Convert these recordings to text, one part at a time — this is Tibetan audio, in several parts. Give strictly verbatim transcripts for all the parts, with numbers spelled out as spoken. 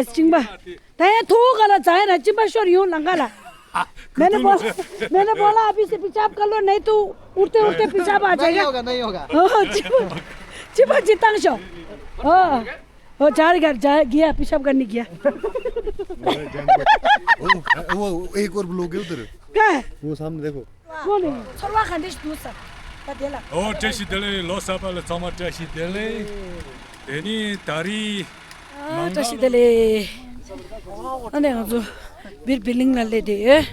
चिंबा। तया थोक गला जाए ना चिंबा शोर यूं लंगा ला। मैंने बोला, मैंने बोला अभी से पेशाब कर लो, नहीं तो उठते उठते पेशाब आ नहीं जाएगा। होगा, नहीं होगा। ओ, चिंबा, चिंबा चितांग शो। ओ, ओ, जा रही घर, जा गया, पेशाब करने गया। वो, वो एक और लोग है उधर। कहाँ है? वो सामने देखो। ཚོར་བ་ག་འདྲ་ཞིག་འདུག་ཟེར། ད་དེ་ལ། ཨོ་བཀྲ་ཤིས་བདེ་ལེགས། ལོ་གསར་པ་ལ་ཚང་མ་བཀྲ་ཤིས་བདེ་ལེགས། དེ་ནི་ད་རེས་ཨ་བཀྲ་ཤིས་བདེ་ལེགས། ཨ་ནི་ང་ཚོ་བིར་བི་ལིང་ལ་སླེབས་དེ་ཡོད།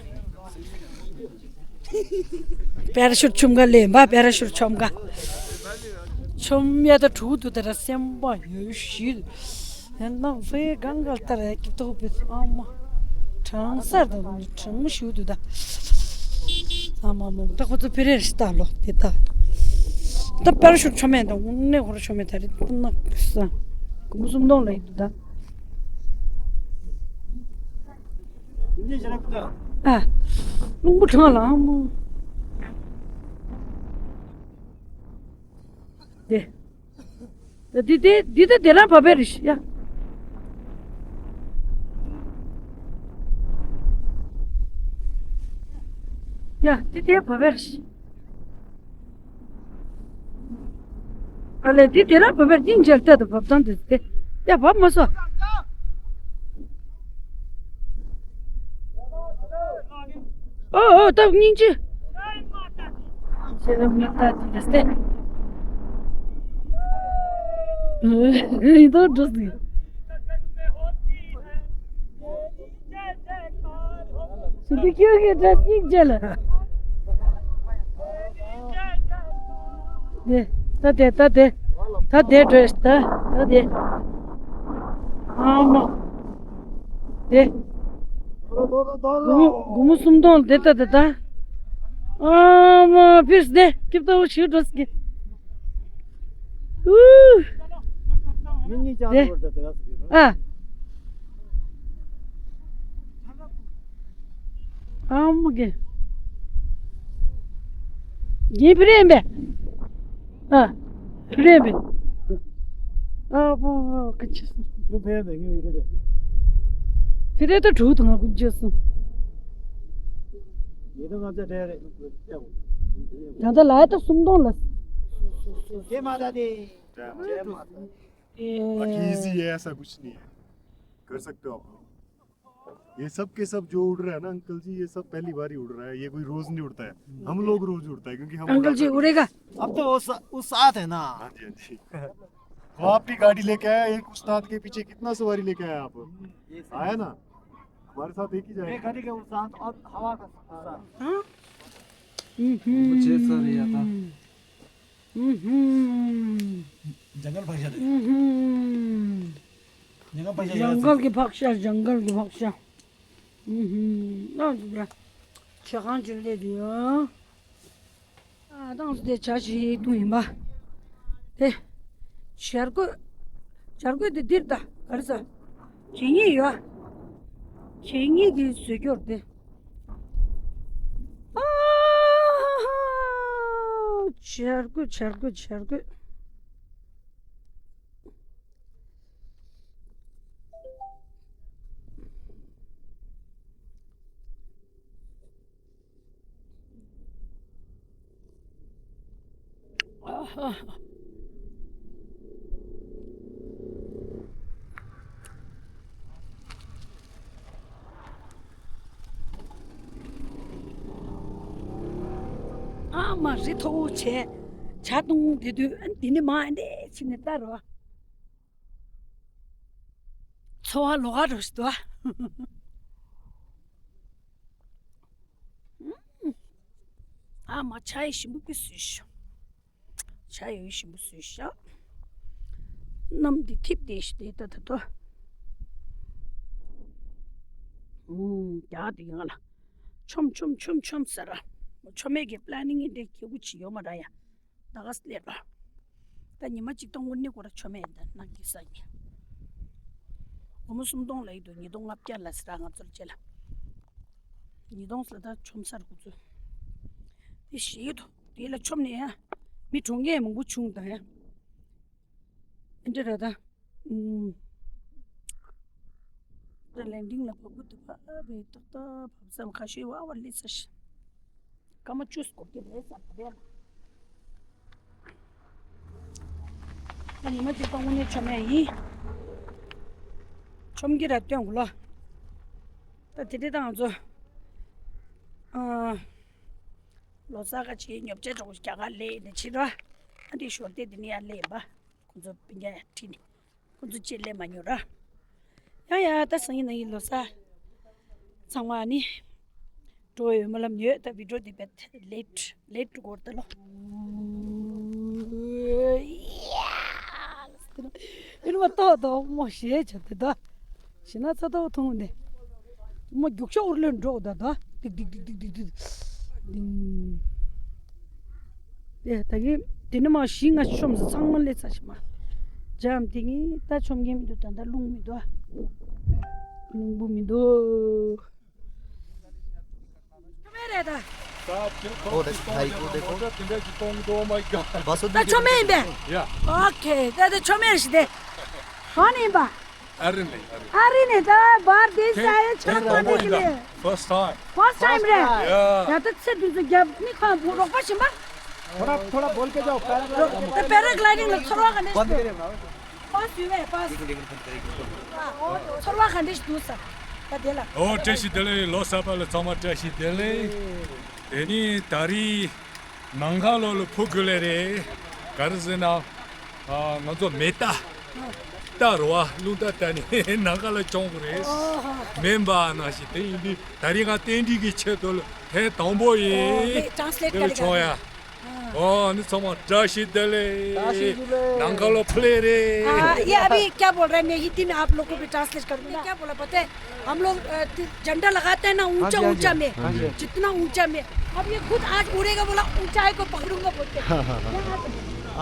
པེ་ར་ཤུཊ་ཆོམ་ག་སླེབས་པ། པེ་ར་ཤུཊ་ཆོམ་ག་ཆོམ་ཡ་ད་དྲུག་ཏུ་ད་ར་སེམས་པ་ཡོད་ཤིག་ཡང་ན་ཕའི་གང་ག་ལྟར་ཡ་ཀི་ཐོག་པའི་ཨ་མ། གྲང་སར་དང་གྲང་མོ་ཞུ་དུ་ད། ཨ་མ་མོ་ད་ཁོ་ཚོ་ཕི་རེར་ཤི་ད་ལོ་དེ་ད། ད་པར་ཤུར་ཆོ་མེད་དང་དངོས་གནས་ཁོ་ར་ཆོ་མེད་ད་རེད་ད་ན་ས། གོ་མོ་སུམ་སྟོང་ལ་ཡིན་དུ་ད། ཨ། རླུང་བུ་གྲང་ལ་ཨ་མ། དེ། འདི་དེ་འདི་དེ་དེ་རང་བབས་པའི་རེད་ཤི་ཡ། ཡ་འདི་དེ་བབས་པའི་རེད་ཤི། ཨ་ལས་འདི་དེ་རང་བབས་པའི་རེད། སྙིང་རྗེ་ལྟ་དུ་བབས་སྟངས་དེ་དེ་ཡ་བབས་མ་སོ། ཨོ་ཨོ་སྟབས་སྙིང་རྗེ། ཁྱེད་རང་མི་ལྟ་དེ་རེད་སྟེ། ཡིན་དོ་འགྲོ་ཟིན། སུ་དུ་ཁྱོད་ཀྱི་འདྲ་སྙིང་རྗེ་ལ། དེ་ད་དེ་ད་དེ་ད་དེ་འགྲོ་ད་ད་དེ། ཨ་མ། དེ། སྒོར་མོ་སྒོར་མོ་སུམ་སྟོང་དེ་ལྟ་དེ་ལྟ། ཨ་མ་ཕིར་སི་དེ་སྐྱིབས་ཏོ་ཞུ་འགྲོ་སི་ཀི། ཨུ། མི་གཉིས་ཀྱང་དེ། འགྲོ་དེ་ལྟ། ཨ། ཨ་མ་གི། ངའི་ཕི་རེ་ཡིན་པས། ཨ། ཕི་རེ་ཡིན་པས། ཨ་པོ་ཀི་ཆི་སི། ཁྱོད་ཕེབས་པས་ངའི་ཡུལ་རེད། ཕི་རེ་ད་དྲུག་དང་ང་ཀུན་ཆི་སི། ཉིས་སྟོང་ལྔ་བརྒྱ་སྤྲད་རེད། ད་ལྟ་ལ་ཡ་ད་སུམ་སྟོང་ལ། ཇེ་མ་ད་དེ། ཇེ་མ་ད། बाकी इजी है, ऐसा कुछ नहीं है, कर सकते हो आप। ये सब के सब जो उड़ रहा है ना अंकल जी, ये सब पहली बार ही उड़ रहा है, ये कोई रोज नहीं उड़ता है। हम लोग रोज उड़ता है क्योंकि हम अंकल जी उड़ेगा। अब तो वो सा-, उस्ताद है ना। हाँ जी, हाँ जी। वो आप भी गाड़ी लेके आया, एक उस्ताद के पीछे कितना सवारी लेके आया आप? आया ना, हमारे साथ एक ही जाएगा। गाड़ी का उस्ताद और हवा का उस्ताद। हाँ? हम्म। हम्म। जंगल भाषा दे। हम्म। जंगल भाषा याद जंगल की भाषा, जंगल की भाषा। हम्म। ना जी, ཆ་གང་ཅི་ལས་དེ་ཡོད། ཨ་ཏང་སུ་དེ་ཆ་ཞིག་ཏུ་ཡིན་པ། དེ། བྱ་རྒོད། བྱ་རྒོད་དེ་འདིར་ད་ག་རེ་ཟ། གད་སྙིགས་ཡོད། གད་སྙིགས་ཀྱི་བཟོས་སྐྱོར་དེ། ཨ་ཧ་ཧ། བྱ་རྒོད་བྱ་རྒོད་བྱ་རྒོད། ཨ་མ་རི་མཐོ་བོ་བྱས། བྱ་བཏུང་དེ་དུས་འདི་ནི་མ་འདི་ཕྱི་ནས་ལྟ་རོགས། འཚོ་བ་ལོག་ག་རོ་ཞིག་ཏུ། ཨ་མ་ཆ་ཡི་ཞིམ་པོ་ཀི་སུས་ཤོག་ཆ་ཡི་ཞིམ་པོ་སུས་ཤོག་གནམ་འདི་ཐིབས་དེ་ཞིག་དེ་ད་ད་དོ། ཨུམ་རྒྱག་དེ་ང་ལ་ཆོམ་ཆོམ་ཆོམ་ཆོམ་ཟེར་ར། ཆོ་མེད་ཀྱི་པི་ལ་ནིང་འདི་སྐྱེ་བོ་ཅི་ཡོད་མ་ར་ཡ། ད་ག་སླེབས་པ། ད་ཉི་མ་གཅིག་སྟོང་དངུལ་ནི་སྐོར་ཆོ་མེད་ད་ནང་གི་ས་ཡིན། སྒོར་མོ་སུམ་སྟོང་ལ་ཡིན་འདུག་ཉིས་སྟོང་ལྔ་བརྒྱ་ལ་ཟེར་ང་ཚོར་བྱེད་ལ། ཉིས་སྟོང་ཟེར་ད་ཆོམ་སར་ཁུ་ཚོས། དེ་ཞིག་ཡོད་དོ། དེ་ལ་ཆོམ་ནས་ཡ། མི་གྲོངས་མཁན་མང་པོ་བྱུང་ད་ཡ། ཨེ་འདྲ་ར་ད། ཨུམ། ལན་ཌིང་ལ་བབས་གི་འདུག་པ། ཨ་བའི་ཏག་ཏག་བབས་ཙམ་ཁ་ཤས་བ་བ་ལི་ས་ཤི། སྐར་མ་བཅུ་སྐོར་གྱི་རེད་ས་བ་བས་ལ། ད་ཉི་མ་གཅིག་དང་དངོས་གནས་ཆོ་མེད་ཡིན། ཆོམ་གྱི་ར་སྟོན་དགོས་ལ། ད་དེ་འདྲས་ད་ང་ཚོ། ཨ། ལོ་གསར་ཁ་ཆེའི་ཉོ་ཆ་གྲོགས་རྒྱ་གར་སླེབས་ནས་ཕྱིན་ར། ཨ་འདི་ཞོར་དེ་འདི་ནས་ཡར་སླེབས་ཡིན་པ། ཁོང་ཚོ་སྤུན་ཀྱག་ཁྲིད་ནས། ཁོང་ཚོ་ཅིག་སླེབས་མ་མྱོང་ར། ཡ་ཡ་ད་སང་ཉིན་གནངས་ཉིན་ལོ་གསར། ཚང་མ་ནི། འགྲོ་ཡོད་སྨོན་ལམ་ཡོད། ད་བི་ཌིའོ་འདི་བས་ལེཊ་ལེཊ་འགོར་ད་ལོ། ཡིན་པ་ཏོག་ཏོག་མོ་ཞེས་བྱ་དེ་ད། ཞེ་ན་ཚ་ཏོག་ཐུང་ནས། མོ་རྒྱུག་ཤོག་འུར་ལོན་འགྲོ་ད་ད། ཏིག་ཏིག་ཏིག་ཏིག་ཏིག་ཏིག་ཏིང་། ཨེ་ད་གིན་དེ་ནི་མ་གཞི་ང་ཆོམ་ས་ཚང་མ་ལས་ཚ་ཞིག་མ། འཇམ་དེ་གིན་ད་ཆོམ་མཁན་མི་འདུག་ད་ད་རླུང་མི་འདུག་ཨ། རླུང་བུ་མི་འདུག་ཆོ་མེད་རེད་ད། Oh, that's very good, देखो। बस ད་ཆོ་མེད་ཡིན་པས། Yeah. Okay, ད་ད་ཆོ་མེད་ཞིག་དེ། གང་ནས་ཡིན་པ། ཨ་རི་ནས། ཨ་རི་ནས་ད་བར་དེ་ས་ཡ་ཆ་ཐེངས་ཐོག་མ་ཡིན་ད། First time. First time རེད། Yeah. ཡ་ད་ཚེ་དུས་ཚོད་རྒྱབ་ནི་ཁང་བུ་རོགས་པ་ཞིམ་པ། थोड़ा थोड़ा बोल के जाओ, paragliding। ད་paragliding ལ་ཚོར་བ་ག་འདྲ་ཞིག་འདུག་པཱས་ཡོད་པས་པཱས། ཚོར་བ་ག་འདྲ་ཞིག་འདུག་ས། ད་དེ་ལ། ཨོ་བཀྲ་ཤིས་བདེ་ལེགས། ལོ་གསར་པ་ལ་ཚང་མ་བཀྲ་ཤིས་བདེ་ལེགས། དེ་ནི་ད་རེས་ནམ་མཁའ་ལོ་ལ་འཕུར་དགོས་ལེ་རེད། ག་རེ་ཟེར་ན། ཨ། ང་ཚོ་མེ་རྟ། རྟ་རེད་བ། རླུང་རྟ་བཏགས་ནས་ནམ་མཁའ་ལ་མཆོང་དགོས་རེད། ཨོ་ཧ། མེ་འབར་ནང་བཞིན་དེ་ཡིན་དུས་ད་རེས་ང་རྟེན་འབྲེལ་གྱི་ཆེད་དུ་ལ་ཐེངས་དང་པོ་ཡིན། ཨོ་དེ་translate དེ་ལ་མཆོང་ཡ། ཨོ་ནི་ཚང་མ་བཀྲ་ཤིས་བདེ་ལེགས། བཀྲ་ཤིས་བདེ་ལེགས། ནམ་མཁའ་ལོ་འཕུར་ལེ་རེད། हाँ, ये अभी क्या बोल रहे हैं? मैं हिंदी में आप लोगों को भी ट्रांसलेट करूंगा। क्या बोला पता है? हम लोग, अ, ति-, झंडा लगाते हैं ना, ऊंचा, हाँ जी, हाँ जी, ऊंचा में, हाँ जी। जितना ऊंचा में, अब ये खुद आज उड़ेगा, बोला, "ऊंचाई को पकड़ूंगा," बोल के। हाँ, हाँ, हाँ। यहाँ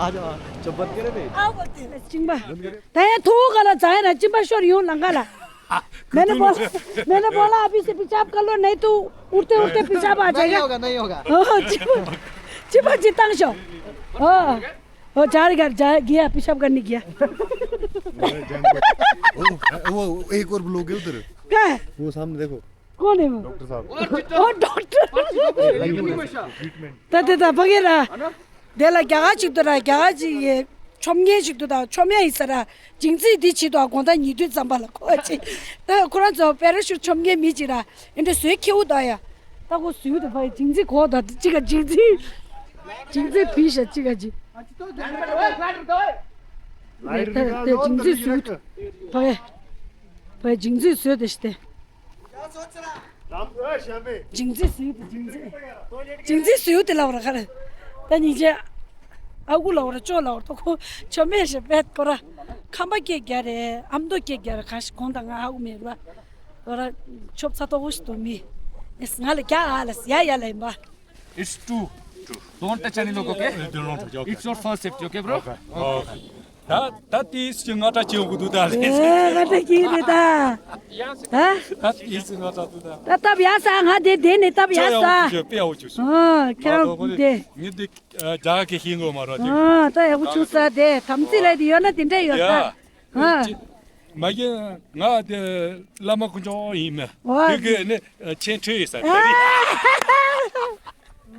आज, आज चप्पल करे थे। आओ बोलते हैं। चिंबा। बंद करे। तय थू गला चाहे ना, चिंबा शोर यूं लंगा ला। मैंने बोला, मैंने बोला, "अभी से पेशाब कर लो, नहीं तो उड़ते, उड़ते पेशाब आ नहीं जाएगा।" होगा, नहीं होगा। हाँ, चिंबा, चिंबा चितांग शो। हाँ। ओ, जा रही घर, जा, गया, पेशाब करने गया। वो, वो, एक और लोग है उधर। कहाँ है? वो सामने देखो। कौन है वो? डॉक्टर साहब। ओ, doctor. Treatment. ད་དེ་ད་ཕ་གི་ར། དེ་ལ་རྒྱ་གར་ཅིག་ཏུ་ར་རྒྱ་གར་ཅིག་ཡེ། ཆོམ་ངན་ཅིག་ཏུ་ད་ཆོམ་ཡ་ཡིན་ས་ར། ཇིང་ཚི་འདི་ཆེད་དུ་དགོང་དག་ཉལ་དུས་ཙམ་པ་ལ་ཁོ་ཅིག་ད་ཁོ་རང་ཚོ་པེ་ར་ཤུ་ཆོམ་མཁན་མི་ཅིག་ར། ཨེ་འདྲ་བཟོས་ཁྱེའུ་ད་ཡ། ད་ཁོ་བཟོས་དུ་ཕ་ཡི་ཇིང་ཚི་གོ་ད་ཅི་ག་ཇིང་ཚི། ཇིང་ཚི་བི་ཤ་ཅི་ག་ཅི། དེ་དེ་ཇིང་ཚི་བཟོས་དུ་ཕ་ཡ། ཕ་ཡ་ཇིང་ཚི་བཟོས་དེ་ཤི་དེ། ཇིང་ཚི་སུའུ་དེ་ཇིང་ཚི། ཇིང་ཚི་སུའུ་དེ་ལབ་ར་ཁ་རེ། ད་ཉིན་བྱེད། ཨ་ཁུ་ལབ་ར་ཅོ་ལབ་ར་ད་ཁོ་ཆོ་མེད་ཞེས་པད་ཁོ་ར། ཁམས་པ་སྐད་རྒྱག་རེད། ཨ་མདོ་སྐད་རྒྱག་རེད། གང་ཞིག་གོང་དང་ང་ཨ་ཁུ་མེད་ར། ཁོ་ར་ཆོབ་ཚ་ཏོག་ཞིག་ཏུ་མི། ང་ལ་རྒྱག་ཨ་ལ་ཡ་ཡ་ལ་ཡིན་པ། It's true. Don't touch any look, okay? It's your first safety, okay, bro? Okay. ད་ད་ཏིས་ཀྱི་ང་ཏྲ་ཅི་ཡོང་གི་འདུག་ད་ལེ། ཨེ་ང་ཏྲ་ཅི་རེད་ད། ཧ། ད་ཏིས་ཀྱི་ང་ཏྲ་འདུག་ད། ད་སྟབས་ཡག་ས་ང་དེ་དེ་ནས་སྟབས་ཡག་ས། ཅོ་ཡག་པོ་བྱོས། དཔེ་ཡག་པོ་བྱོས་སོང་། ཨ་ཁྱེད་རང་དེ། ངས་འདི་རྒྱ་གི་ཤེས་འགོ་མ་རོ་དེ། ཨ་ད་ཡག་པོ་བྱུང་ས་དེ་དམ་ཚིག་ལ་དེ་ཡོད་ན་དེ་འདྲ་ཡོད་ས། ཡ། ཨ། མ་གི་ང་དེ་བླ་མ་དཀོན་མཆོག་ཡིན་མ། ཨོ། དེ་གི་ནི་ཆེན་ཁྲི་ཡིན་ས་དེ་རེད།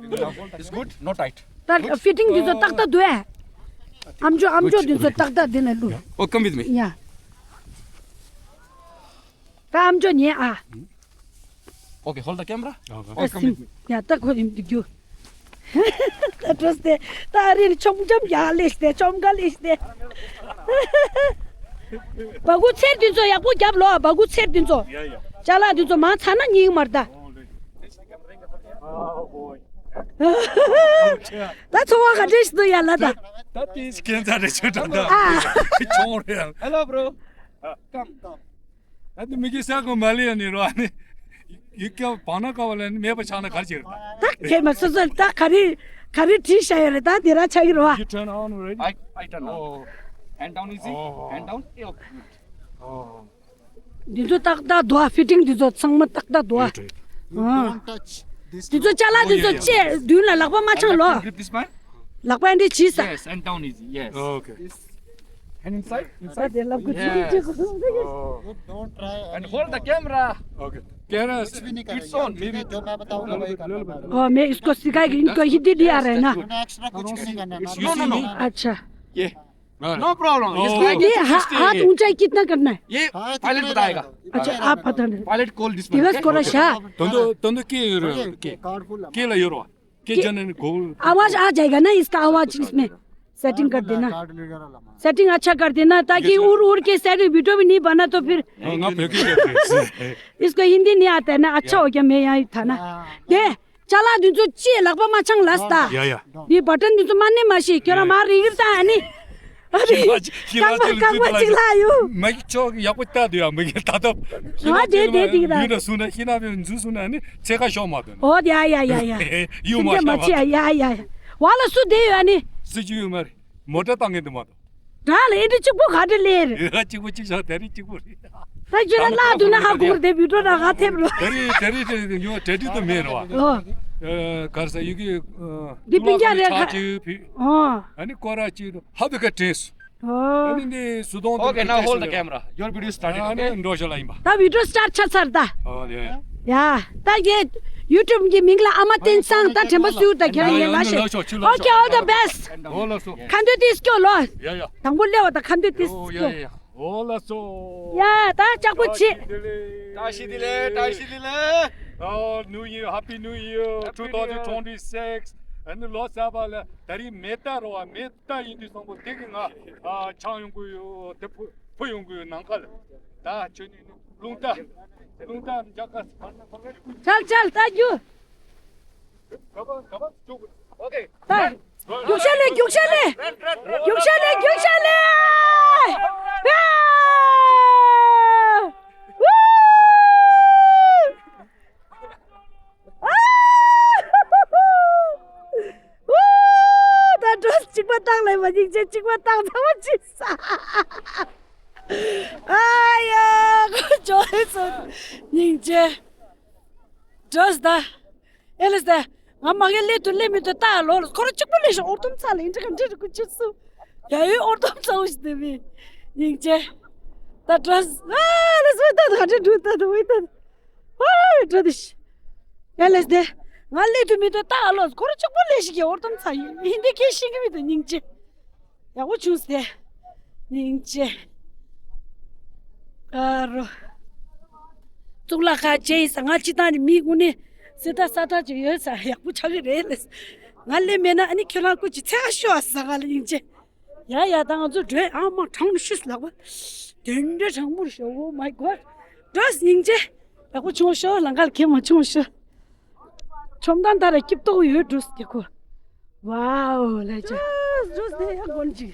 It's good, not tight. ད་ཕི་ཊིང་འདི་ཚོ་ཏག་ཏག་འདུག་ཨེ། ཨམ་ཅོག་ཨམ་ཅོག་འདི་ཚོ་ཏག་ཏག་འདི་ན་བླུགས། Oh, come with me. ཡ། ད་ཨམ་ཅོག་ཉན་ཨ། Okay, hold the camera. Okay. Oh, come with me. ཡ་ད་ཁོ་ཡིན་འདུག་རྒྱུ། ད་འགྲོ་སྟེ་ད་རིང་ཆོམ་ཆོམ་ཡ་ལེ་སྟེ་ཆོམ་ག་ལེ་སྟེ། སྦ་ཁུག་ཚེར་འདི་ཚོ་ཡག་པོ་རྒྱབ་ལོ། སྦ་ཁུག་ཚེར་འདི་ཚོ། ཡ་ཡ། ཅ་ལག་འདི་ཚོ་མང་ཚ་ན་སྙིང་མར་ད། Oh, boy. ད་ཚོར་བ་ག་འདྲས་ཞིག་འདུག་ཡ་ལ་ད། ད་དེ་ཁྱེད་ཚ་རེ་ཆོད་དྲན་ད། ཨ། ཆོང་རེ། Hello, bro. Come, come. ཨ་ནི་མི་གི་ས་གོ་མ་ལི་ཡ་ནི་རོ་ཨ་ནི། ཡི་གེ་བང་ན་ཀ་བ་ལ་ནི་མེད་པ་ཆགས་ན་ག་རེ་བྱེད་རེད། ད་ཁྱེད་མ་སོ་སོ་ད་ག་རེ་ག་རེ་བྲིས་བཞག་ཡོད་རེད། ད་དེ་རང་ཆགས་ཀྱི་རོ་ཨ། You turn on already? I, I turn on. Oh. Hand down easy. Oh. Hand down. Oh, good. Oh. འདི་ཚོ་ཏག་ཏག་འདུག་ཨ། ཕི་ཊིང་འདི་ཚོ་ཚང་མ་ཏག་ཏག་འདུག་ཨ། Right, right. ཨ། Don't touch this. འདི་ཚོ་ཅ་ལག་འདི་ཚོ་ཅེ་མདུན་ལ་ལག་པ་མ་འཆང་ལོ། Grip this one. ལག་པ་འདི་བྱིས་ས། Yes, and down easy. Yes. Oh, okay. And inside? Inside? They love good. Yeah. Oh. Don't try. And hold the camera. Okay. Camera. कुछ भी नहीं करेंगे। It's on, maybe. जो मैं बताऊंगा, वही करना पड़ेगा। Oh, मैं इसको सिखाएगी, इनको हिंदी नहीं आ रहा है ना। That's good. एक्स्ट्रा कुछ भी नहीं करना है। It's, you see me? अच्छा। ये। No problem. Oh. ये हाथ, हाथ ऊंचाई कितना करना है? ये पायलट बताएगा। अच्छा, आप पता नहीं। Pilot call this. दिवस को रशा। तंदो, तंदो के, के, के ला योरो। के जनन को। आवाज आ जाएगा ना इसका, आवाज इसमें सेटिंग कर देना। सेटिंग अच्छा कर देना, ताकि उड़ उड़ के सेटिंग वीडियो भी नहीं बना तो फिर। इसको हिंदी नहीं आता है ना। अच्छा हो गया, मैं यहाँ था ना। दे, चला दिन जो चे लगभग मा छंग लस्ता। या, या। ये बटन दिन जो मानने माशी, क्यों ना मार रही था, है नी? अरे, कांगबा, कांगबा चिल्ला यू। मैं चो, या कुछ ता दिया, मैं ये तातो। हाँ, दे, दे, दे, दे। यू ना सुना, हिना भी जू सुना, है नी? छे का शो मार दो। ओ, या, या, या, या। यू मार शो मार। या, या, या। वाला सु दे, है नी? सु जी यू मार। मोटर तांगे दे मार दो। ད་ལ་ཨེ་འདྲ་གཅིག་པོ་ག་འདྲ་ལེར། ཡ་གཅིག་པོ་གཅིག་བཞག་དེ་རིང་གཅིག་པོ་རེད། ད་ཁྱོད་ལ་ལ་དུ་ན་ཧ་གོ་ར་དེ་བི་ཏྲོ་ན་ཧ་ཐེབ་རོ། དེ་རིང་དེ་རིང་དེ་ཡོ་དེ་དུས་དུ་མེད་རོ། ཨོ། གར་ས་ཡུ་གི། འདི་པིང་རྒྱ་རེད་ཁ། ཨོ། ཨ་ནི་ཀོ་ར་ཅི་རོ་ཧ་བི་ཀ་དྲེས། ཨོ། ཨ་ནི་འདི་སུ་དོང་དུ། Okay, now hold the camera. Your video started. ཨ་ནི་འགྲོ་ཤ་ལ་ཡིན་པ། ད་བི་ཏྲོ་སི་ཊར་ཆ་ཚར་ད། ཨོ་ཡ་ཡ། ཡ། ད་ཀྱེ་ཡུ་ཊུབ་གི་མིང་ལ་ཨ་མ་བསྟན་སང་ད་དྲན་པ་སུ་ད་ཁྱེད་རང་ཡིན་ལ་ཤོག Okay, all the best. ཁ་འདོད་དེ་སྐྱོ་ལོ། ཡ་ཡ། དང་པོ་སླེབས་པ་དང་ཁ་འདོད་དེ་ཡོ་ཡ་སྐྱོ། ཡ་ཡ། འོ་ལགས་སོ། ཡ་ད་ལྕགས་པོ་ཆེ། བཀྲ་ཤིས་བདེ་ལེགས། བཀྲ་ཤིས་བདེ་ལེགས། Oh, New Year, Happy New Year, Happy New Year. two thousand twenty-six. ཨ་ནི་ལོ་གསར་པ་ལ་ད་རིང་མེ་རྟ་རོ་བ་མེ་རྟ་ཡིན་དུས་བཟང་པོ་དེ་གི་ང་ཨ་ཆང་ཡོང་གི་ཡོད་དེ་ཕུ་ཕུ་ཡོང་གི་ཡོད་ནམ་མཁའ་ལ། ད་ཁྱོད་ནི་རླུང་རྟ་རླུང་རྟ་འཇག་ག་ཕར་ན་ཕར་ན་ཀུན། ཅལ་ཅལ་ད་རྒྱུ། ག་པ་ག་པ་ཅོག་ཨོ་ཁེ། ད། རྒྱུག་ཤ་ལེ་རྒྱུག་ཤ་ལེ། རྒྱུག་ཤ་ལེ་རྒྱུག་ཤ་ལེ། ཨ། ཨ། ཨུ། ད་འགྲོ་གཅིག་པ་བཏང་ལེ་མ་སྙིང་རྗེ་གཅིག་པ་བཏང་ཚ་བ་ཅི་ས། ཨ་ཡ་ཁོ་ཅོ་ལེ་སོ་སྙིང་རྗེ། འགྲོ་ས་ད། ཨེ་ལེས་ད། ང་མ་གི་ལེ་དུ་ལེ་མི་དུ་ད་ལོ་ལ་ཁོ་ར་གཅིག་པ་ལེ་ཤ་ཨོར་དུམ་ཚ་ལེ་འདྲི་ག་འདྲི་རུ་ཀུ་ཅི་སུ། ཡ་ཡོད་ཨོར་དུམ་ཚ་བོ་ཞིག་དེ་མི། སྙིང་རྗེ། ད་འགྲོ་ས། ཨ་ལེས་བོ་ད་ད་འདྲི་འགྲུ་ད་ད་བོ་ད། ཨོ་ཡ་འགྲོ་དེ་ཤི། ཡ་ལེས་ཏེ། ང་ལེ་དུ་མི་དུ་ཏག་ལོ་ཁོ་ར་གཅིག་པོ་ལེ་ཤི་གི་ཨོར་དམ་ཚ་ཡིན་ཧིན་དི་ཁྱེད་ཤེས་གི་མི་དུ་སྙིང་རྗེ། ཡག་པོ་བྱུང་སྟེ། སྙིང་རྗེ། ཨ་རོ། གཙུག་ལག་ཁ་ཅེ་ཡིན་ས་ང་ཅི་ཏང་ནི་མི་ཀུན་ནི་སི་ཏ་ས་ཏ་ཅིག་ཡོད་ས་ཡག་པོ་ཆགས་གི་རེད་ལེ། ང་ལེ་མེད་ན་ཨ་ནི་ཁྱོད་རང་སྐུ་ཅི་ཚེ་ཨ་ཤོ་ཨ་ས་ང་ལ་སྙིང་རྗེ། ཡ་ཡ་ད་ང་ཚོ་འགྲོས་ཨ་མ་གྲང་ཤུས་ལག་པ། དེ་འདྲ་གྲང་མོར་ཤོ། Oh my God. འགྲོས་སྙིང་རྗེ། ཡག་པོ་བྱུང་ཤོ་ལང་ཀར་ཁེ་མ་བྱུང་ཤོ། ཆོམ་དང་ད་ར་སྐྱིབ་ཏོག་ཡོད་འགྲོས་དེ་ཁོ། Wow ལེ་ཅ། འགྲོས་དེ་ཡག་གོན་ཅིག།